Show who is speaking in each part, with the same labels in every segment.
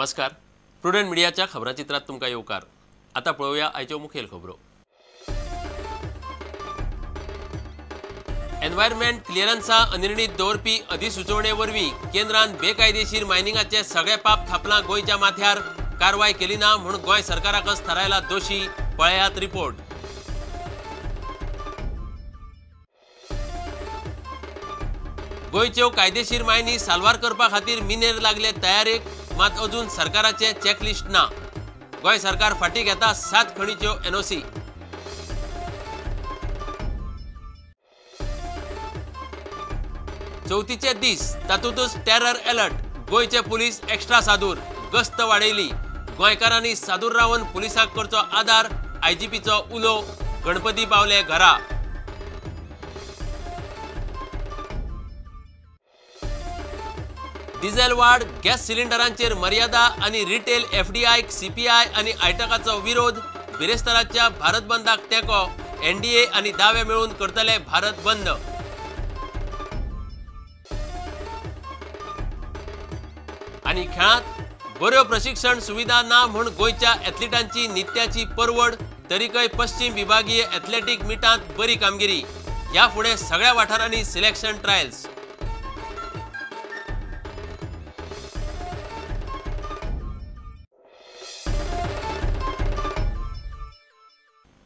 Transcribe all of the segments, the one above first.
Speaker 1: नमस्कार, प्रुडंट मिडियाच्या खबराचित्रात तुमकां येवकार. आतां पळोवया आयच्यो मुखेल खबरो. एनवायरमेंट क्लियरन्सा अनिर्णीत दवरपी अधिसुचोवणे वरवीं केंद्रान बेकायदेशीर मायनिंगाचे सगळे पाप थापलां गोंयच्या माथ्यार. कारवाय केली ना म्हूण गोंय सरकाराकच थारायला दोशी. पळयात रिपोर्ट. गोंयच्यो कायदेशीर मायनी साल्वार करपा खातीर मिनेर लागले तयारेक, मात अजून सरकाराचें चॅकलिस्ट ना. गोंय सरकार फाटीं घेता 7 खणीच्यो एनओसी. चवथीचे दीस, तातूंतच टेरर अलर्ट. गोंयचे पुलीस एक्स्ट्रा सादूर, गस्त वाडयली. गोंयकारांनी सादूर रावन पुलिसांक करचो आदार, आयजीपीचो उलो. गणपती पावले घरा. डिझेल वाड, गॅस सिलिंडरांचेर मर्यादा आनी रिटेल एफडीआय, सीपीआय आनी आयटकाचो विरोध. बिरेस्ताराच्या भारत बंदाक तेंको. एनडीए आनी दावे मेळून करतले भारत बंद. आनी खेळांत बऱ्यो प्रशिक्षण सुविधा ना म्हूण गोंयच्या एथलिटांची नित्याची परवड. तरीकय पश्चिम विभागीय एथलेटीक मिटांत बरी कामगिरी. ह्या फुडें सगळ्या वाठारांनी सिलेक्शन ट्रायल्स.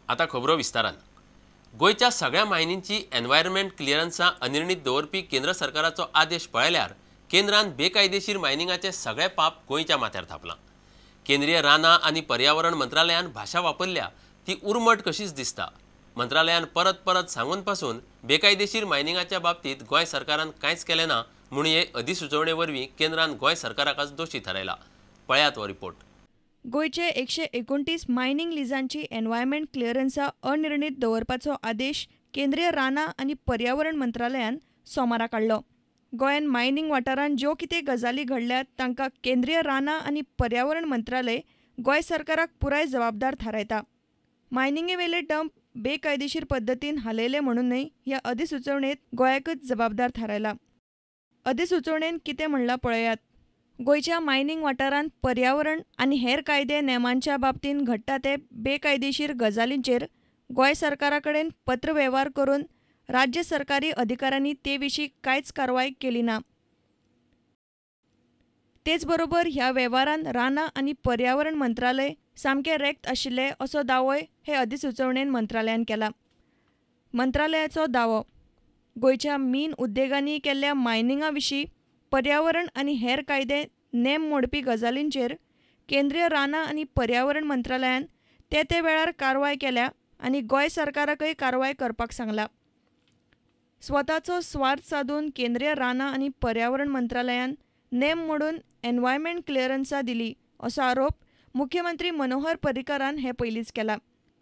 Speaker 1: आतां खबरो विस्तारान. गोंयच्या सगळ्या मायनींची एनवायरमेंट क्लियरन्सां अनिर्णीत दवरपी केंद्र सरकाराचो आदेश पळयल्यार केंद्रान बेकायदेशीर मायनिंगाचे सगळे पाप गोंयच्या माथ्यार थापलां. केंद्रीय रानां आनी पर्यावरण मंत्रालयान भाशा वापरल्या ती उर्मट कशीच दिसता. मंत्रालयान परत परत सांगून पासून बेकायदेशीर मायनिंगाच्या बाबतींत गोंय सरकारान कांयच केलें ना म्हूण हे अधिसुचोवणे वरवीं केंद्रान गोंय सरकाराकच दोशी थारायला. पळयात हो रिपोर्ट.
Speaker 2: गोंयचे 129 मायनिंग लिजांची एनवायरमेंट क्लियरन्सा अनिर्णीत दवरपाचो आदेश केंद्रीय रानां आनी पर्यावरण मंत्रालयान सोमारा काडलो. गोंयान मायनिंग वाठारांत ज्यो कितें गजाली घडल्यात तांकां केंद्रीय रानां आनी पर्यावरण मंत्रालय गोंय सरकाराक पुराय जबाबदार थारायता. मायनिंगेवेले डंप बेकायदेशीर पद्दतीन हालयले म्हणूनय ह्या अधिसुचोवणेंत गोंयाकच जबाबदार थारायला. अधिसुचोवणेन कितें म्हणलां पळयात. गोंयच्या मायनिंग वाठारांत पर्यावरण आनी हेर कायदे नेमांच्या बाबतींत घडटा ते बेकायदेशीर गजालींचेर गोंय सरकारा कडेन पत्रवेव्हार करून राज्य सरकारी अधिकाऱ्यांनी ते विशीं कांयच कारवाय केली ना. तेच बरोबर ह्या वेव्हारांत रानां आनी पर्यावरण मंत्रालय सामकें रेक्त आशिल्लें असो दावोय हे अधिसुचोवणेन मंत्रालयान केला. मंत्रालयाचो दावो, गोंयच्या मीन उद्देगांनी केल्ल्या मायनिंगा विशीं पर्यावरण आनी हेर कायदे नेम मोडपी गजालींचेर केंद्रीय रानां आनी पर्यावरण मंत्रालयान ते ते वेळार कारवाय केल्या आनी गोंय सरकाराकय कारवाय करपाक सांगला. स्वताचो स्वार्थ सादून केंद्रीय रानां आनी पर्यावरण मंत्रालयान नेम मोडून एनवायरमेंट क्लियरन्सा दिली असो आरोप मुख्यमंत्री मनोहर पर्रीकारान हे पयलींच केला.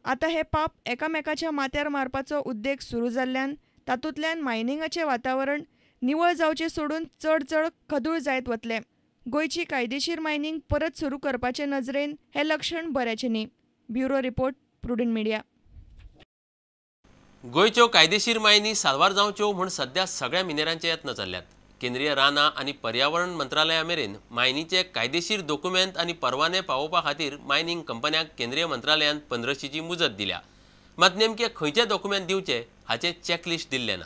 Speaker 2: आतां हे पाप एकामेकाच्या माथ्यार मारपाचो उद्देग सुरू जाल्ल्यान तातूंतल्यान मायनिंगाचें वातावरण निवळ जावचें सोडून चड चड खदूळ जायत वतलें. गोंयची कायदेशीर मायनिंग परत सुरू करपाचे नजरेन हें लक्षण बऱ्याचें न्ही. Bureau report, Prudent Media.
Speaker 1: गोंयच्यो कायदेशीर मायनी साल्वार जावच्यो म्हूण सध्या सगळ्या मिनेरांचे यत्न चल्ल्यात. केंद्रीय रानां आनी पर्यावरण मंत्रालया मेरेन मायनीचे कायदेशीर दोकुमेंत आनी परवाने पावोवपा खातीर मायनिंग कंपन्यांक केंद्रीय मंत्रालयान 15शीची मुजत दिल्या. मात नेमके खंयचे दोकुमेंत दिवचे हाचें चॅकलिस्ट दिल्लें ना.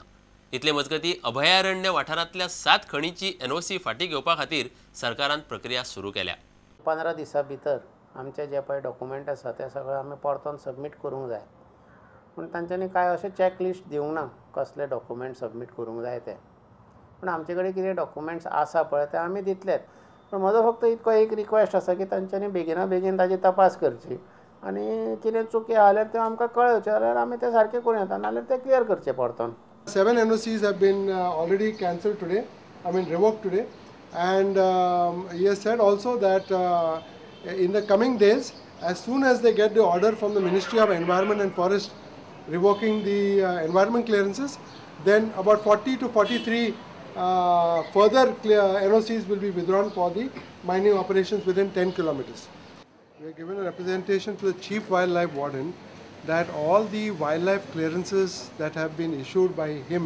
Speaker 1: इतले मजगती अभयारण्य वाठारांतल्या 7 खणीची एनओसी फाटीं घेवपा खातीर सरकारान प्रक्रिया सुरू केल्या.
Speaker 3: 15 दिसां भितर आमचे जे पळय डॉक्युमेंट आसा ते सगळे आमी परतून सबमीट करूंक जाय. पूण तांच्यांनी कांय अशें चॅकलिस्ट दिवंक ना कसले डॉक्युमेंट सबमीट करूंक जाय ते. पूण आमचे कडेन कितें डॉक्युमेंट्स आसा पळय ते आमी दितलेच. पूण म्हजो फक्त इतको एक रिक्वेस्ट आसा की तांच्यांनी बेगिना बेगीन ताजी तपास करची आनी कितें चुकी आसा जाल्यार त्यो आमकां कळोवचें, जाल्यार आमी तें सारकें करूं येता, नाजाल्यार तें क्लियर करचें परतून.
Speaker 4: 7 NOCs have been already cancelled today, I mean revoked today, and he has said also that in the coming days, as soon as they get the order from the Ministry of Environment and Forest revoking the environment clearances, then about 40 to 43 further NOCs will be withdrawn for the mining operations within 10 kilometers. We have given a representation to the Chief Wildlife Warden that all the wildlife clearances that have been issued by him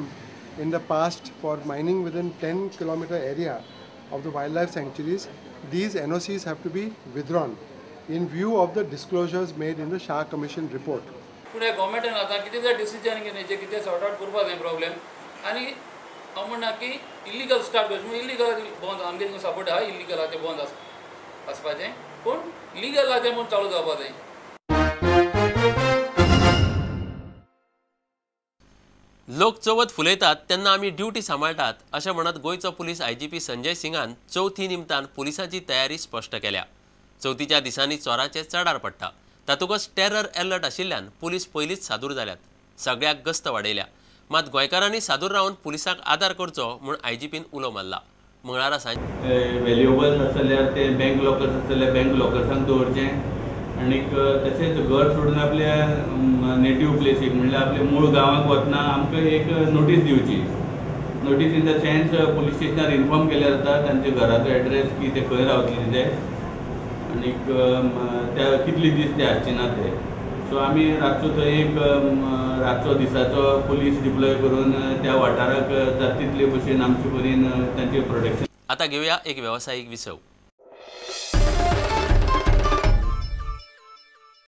Speaker 4: in the past for mining within 10 kilometer area of the wildlife sanctuaries these NOCs have to be withdrawn in view of the disclosures made in the Shah Commission report.
Speaker 5: पूण ह्या गव्हर्मेंटान आतां कितें तरी decision घेवन जे कितें sort out करपा जाय problem. आनी हांव म्हणना की इलिगल स्टार्ट करचें, इलिगल बंद आमगे सपोर्ट आहा, इलिगल आहा तें बंद आसपाचें, पूण लिगल आहा तें म्हूण चालू जावपा जाय.
Speaker 1: लोक चवथ फुलयतात तेन्ना आमी ड्युटी सांबाळटात अशें म्हणत गोंयचो पुलीस IGP Sanjay सिंगान चवथी निमतान पुलिसांची तयारी स्पश्ट केल्या. चवथीच्या दिसांनी चोरांचे चडार पडटा, तातूंतच टेरर अलर्ट आशिल्ल्यान पुलीस पयलींच सादूर जाल्यात, सगळ्याक गस्त वाडयल्या. मात गोंयकारांनी सादूर रावन पुलिसांक आदार करचो म्हूण IGPन उलो मारला. मंगळारा सांजे
Speaker 6: व्हॅल्युएबल्स आसल्यार जाल्यार ते बँक लॉकर्स आसले जाल्यार बँक लॉकर्सांक दवरचें आनीक तशेंच घर सोडून आपल्या नेटीव प्लेसीक म्हणल्यार आपल्या मूळ गांवाक वतना आमकां एक नोटीस दिवची. Notice in the sense police स्टेशनार इन्फॉर्म केल्यार जाता तांच्या घराचो एड्रेस की ते खंय रावतले ते आनीक त्या कितले दीस ते आसचे ना ते. सो आमी रातचो थंय एक रातचो दिसाचो पुलीस डिप्लॉय करून त्या वाठाराक जाता तितले भशेन आमचे परीन तांचें प्रोटेक्शन.
Speaker 1: आतां घेवया एक वेवसायीक विसव.